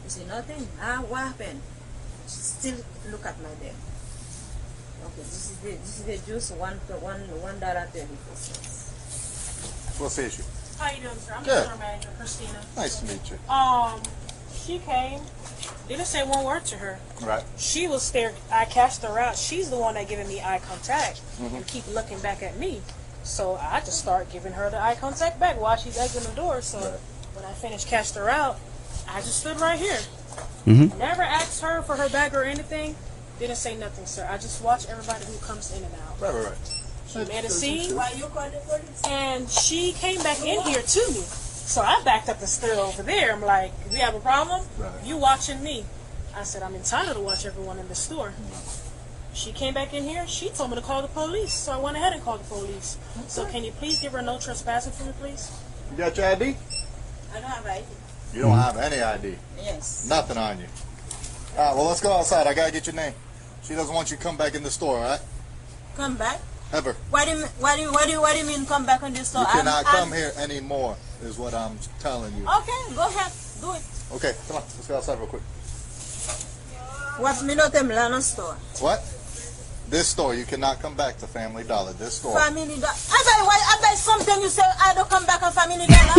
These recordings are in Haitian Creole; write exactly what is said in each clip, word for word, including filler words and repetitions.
Say nothing. Ah, what happened? She still look at my bag. Okay, this is the this is the juice, one one one dollar thirty four cents. What's the issue? How you doing, sir? I'm Good. Store manager Christina. Nice to meet you. Um, she came, didn't say one word to her. Right. She was there. I cashed her out. She's the one that giving me eye contact Mm-hmm. and keep looking back at me. So I just start giving her the eye contact back while she's exiting the door. So Right. When I finished cashed her out, I just stood right here. Mhm. Never asked her for her bag or anything. Didn't say nothing, sir. I just watch everybody who comes in and out. Right, right, right. She made a scene, Why you call the police? And she came back in here to me. So I backed up and stood over there. I'm like, "We have a problem? Right. You watching me?" I said, "I'm entitled to watch everyone in the store." She came back in here. She told me to call the police, so I went ahead and called the police. So can you please give her no trespassing for me, please? You got your I D? I don't have I D. You don't have any I D. Yes. Nothing on you. All right, well, let's go outside. I gotta get your name. She doesn't want you to come back in the store, all right? Come back. Ever. What do you mean? What do you what do you, what do you mean? Come back on the store. You cannot I'm, come here anymore, is what I'm telling you. I'm, okay, go ahead, do it. Okay, come on. Let's go outside real quick. What's mi notem la nan store? What? This store, you cannot come back to Family Dollar. This store. Family Dollar. I buy why I buy something you say I don't come back on Family Dollar.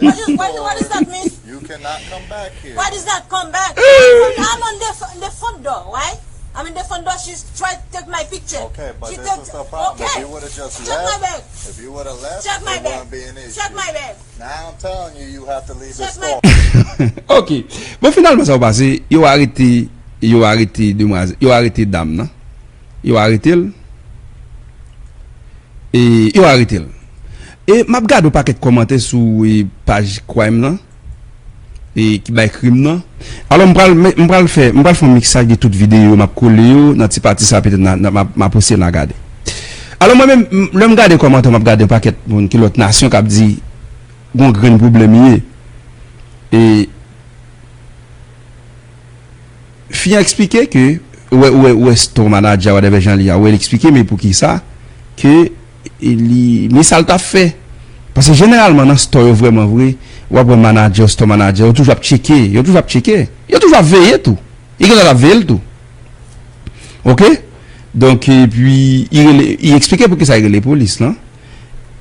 What is what, what does that mean? You cannot come back here. What is that come back? I'm on the the front door. Why? I'm in the front door. She's trying to take my picture. Okay, but She this take- is the problem. If Okay. You would have just Check my left. Bag. If you would have left, Check my it bag. Wouldn't be an issue. Check my bag. Now I'm telling you, you have to leave the Check my store. Ok. Bon, finalman, sa w pase, yo arete, yo arete demwazèl, yo arete dam nan. Yo arete l. E yo arete l. E m ap gade yon pakèt kòmantè sou e, paj crime nan. E ki bay krim nan. Alò, m pral, m pral fè, m pral fè yon miksaj de tout videyo, m ap kole yo nan ti pati sa, petèt na- na- m ap- m ap poste l a gade. Alò, mwen menm, m- lè m gade kòmantè, m ap gade yon pakèt moun ki lòt nasyon k ap di, gon grenn pwoblèm ye. E fi an eksplike ke, ou wè, ou wè, ou wè store manager, whatever jan li a, ou wè, li eksplike, men pou ki sa, ke li, men sa l t ap fè. Paske jeneralman, nan store yo, vrèman vre, w ap wè manager, store manager, yo toujou ap tcheke, yo toujou ap tcheke, yo toujou ap veye tou. Li gentan ap veye l tou. Ok? Donk, epi, li rele, li eksplike pou ki sa li rele polis lan.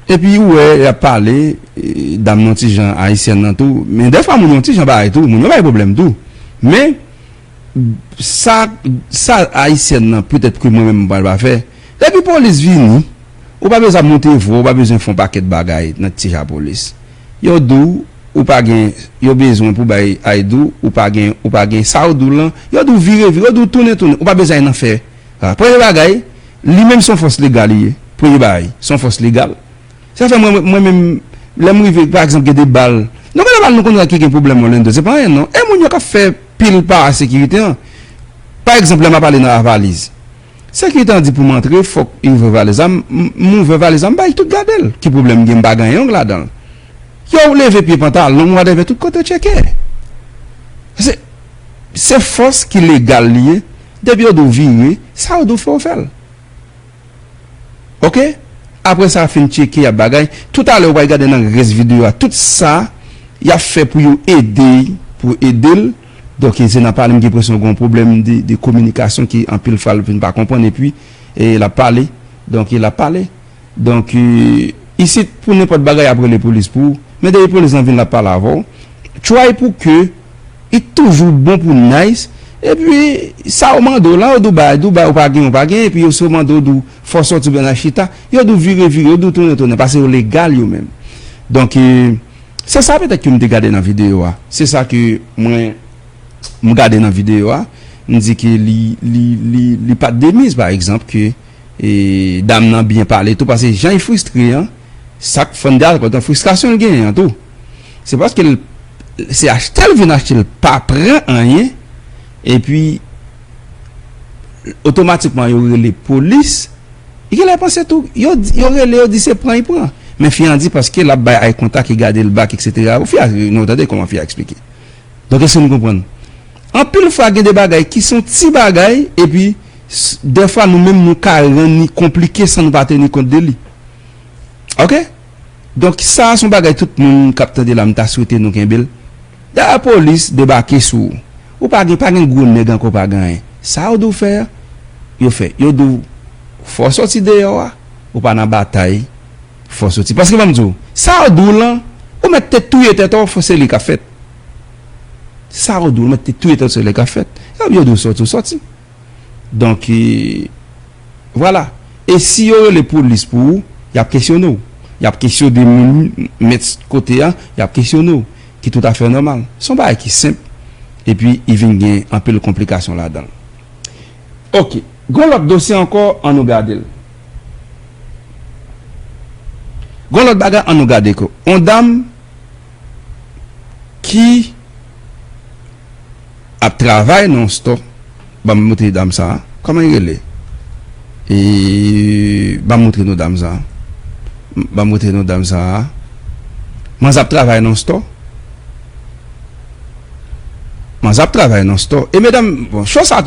Epi, ou wè, y ap pale, e, dam nan ti jan ayisyèn nan tou. Men dèfwa, moun yon ti jan bagay tou, moun yo bay pwoblèm tou. Men, sa, sa ayisyèn nan, petèt ke mwen menm, m pral pa fè. Depi polis vini, ou pa bezwen ap monte vwa, ou pa bezwen fè yon pakèt bagay nan ti jan polis. Yo di w, ou pa gen, yo bezwen pou bay I D ou, ou pa gen, ou pa gen sa yo di w lan, yo di w vire, vire, yo di w tounen, tounen, ou pa bezwen al nan fè. A, premye bagay, li menm se yon fòs legal li ye. Premye bagay, se yon fòs legal. Sa fè mwen, mwen menm, lè m rive, pa egzanp, gen de bal. Nou gen de bal, nou konn ki gen pwoblèm Orlando, se pa anyen non. E moun yo k ap fè pil parasekirite an. Pa egzanp, lè m ap ale nan Lavaliz. Sekirite an di pou m antre, fòk li ouvè valiz la, m, m, m ouvè valiz la, m bay tout gade l. Ki pwoblèm gen, m pa gen yong ladan l. Yo leve pye pantalon, whatever, tout kote yo tcheke. Se, se fòs ki legal li ye. Depi yo di w vire, sa yo di w fè, w fè l. Ok? Apre sa, fin tcheke, y ap bagay. Toutalè, ou pral gade nan rès videyo a, tout sa, y ap fè pou yo ede, pou ede l. Donk, se nan pale, m gen enpresyon gen yon pwoblèm de, de kominikasyon ki anpil fwa l vin pa konprann, epi, e, l ap pale. Donk, l ap pale. Donk, e, isit, pou nenpòt bagay, y ap rele polis pou ou. Men depi polis lan vin, l ap pale avè w. Try pou ke li toujou bon pou nice. Epi, sa yo mande w lan, yo di w bay, di w bay, ou pa gen, ou pa gen. Epi, yo si yo mande w, di w fò w sòti oubyen al chita. Yo di w vire, vire, yo di w tounen, tounen. Paske yo legal, yo menm. Donk, e, se sa petèt ke m te gade nan videyo a. Se sa ke mwen, m gade nan videyo a. M di ke li, li, li, li pa t de miz, pa egzanp, ke e, dam nan byen pale tou, paske jan li fristre an, sa k fè m te al kontan fristrasyon l genyen an tou. Se paske l, se achte l vin achte l pa pran anyen, epi otomatikman yo rele polis, li genlè panse tou, yo, yo rele, yo di se pran li pran. Men fi an di paske l ap bay eye contact, li gade l back, etsetera. Ou fi a, nou tande kòman fi a eksplike. Donk, èske nou konprann? Anpil fwa, gen de bagay ki se yon ti bagay, epi, s- dèfwa, nou menm, nou ka rann li konplike san nou pa teni kont de li. Ok? Donk, sa a se yon bagay tout moun k ap tande la, m ta swete nou kenbe l. Lapolis debake sou ou. Ou pa gen, pa gen gwo nèg ankò, pa gen anyen. Sa yo di w fè a, yo fè. Yo di w fò w sòti deyò a, ou pa nan batay, fò w sòti. Paske ban m di w, sa yo di w lan, ou mèt te touye tèt ou, fò se li k ap fèt. Sa yo di w, ou mèt te touye tèt ou, se li k ap fèt. Yo, yo di w sòti, ou sòti. Donk, e, vwala. E si yo rele polis pou ou, y ap kesyone w. Y ap kesyone moun, mèt kote a, y ap kesyone w, ki toutafè nòmal. Se yon bagay ki senp, epi li vin gen anpil konplikasyon ladan l. Oke. Gon lòt dosye ankò, ann nou gade l. Gon lòt bagay, ann nou gade ko. On dam ki ap travay nan yon stò. Ban m montre dam sa a. Kòman li rele? E, ban m montre nou dam sa a. Ban m montre nou dam sa a. Manzè ap travay nan yon stò. Manzè ap travay nan stò. E medam, bon, cho sa